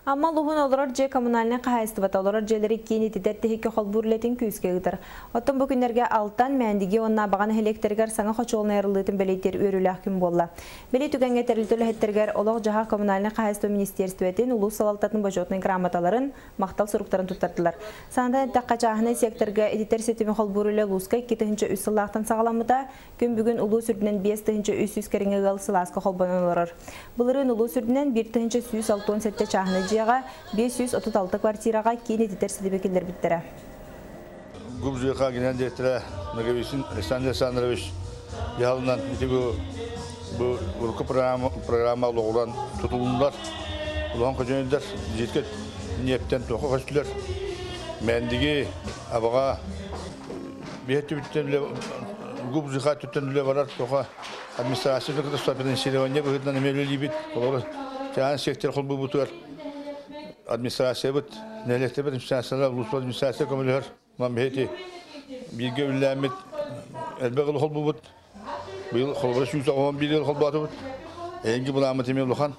Амма улууһун олорор дьиэ коммунальнай хаһаайыстыбата олорор дьиэлэри киин ититэр тиһиккэ холбуур үлэтин күүскэ ыытар. Оттон бу күннэргэ Алтан, Мээндиги уонна Абаҕа нэһилиэктэригэр саҥа хочуолунай арыллыытын бэлиэтиир үөрүүлээх күн буолла. Били түгэҥҥэ тэрилтэ үлэһиттэригэр Олох-дьаһах коммунальнай хаһаайыстыба министиэристибэтин, улуус салалтатын бочуотунай грамоталарын, махтал суруктарын туттардылар. Санатан эттэххэ, чааһынай секторга ититэр ситими холбуур үлэ улууска 2003 сыллаахтан саҕаламмыта. Күн бүгүн улуус үрдүнэн 5300 кэриҥэ ыал сылааска холбонон олорор. Былырыын улуус үрдүнэн 1167 чааһынай дьиэҕэ, 536 квартираҕа киин ититэр ситими киллэрбиттэрэ. ГУБЖХ генеральный директора Ноговицын Александр Александрович дьаһалынан ити бу бу урукку программа, программа олоҕуран тутулуннулар. Улахан көчөнүллэр дьиэткэ ньиэптэн туохха көстүлэр. Мэндиги абаҕа Биһи түбүттэн үлэ ГУБЖХ түттэн үлэ барар тоҕо администрация кытта финансирование быһыытынан эмиэ үлэлиибит. Олору чаан сектор холбуубутугар администрациябыт, нэһилиэктэрбит администрациялар, улууспут администрация көмөлөһөр. Онон биһи бииргэ үлэлээммит элбэх ыл холбуубут. Быйыл холобура 191 ыл холбоотубут. Эйиги былааммыт эмиэ улахан.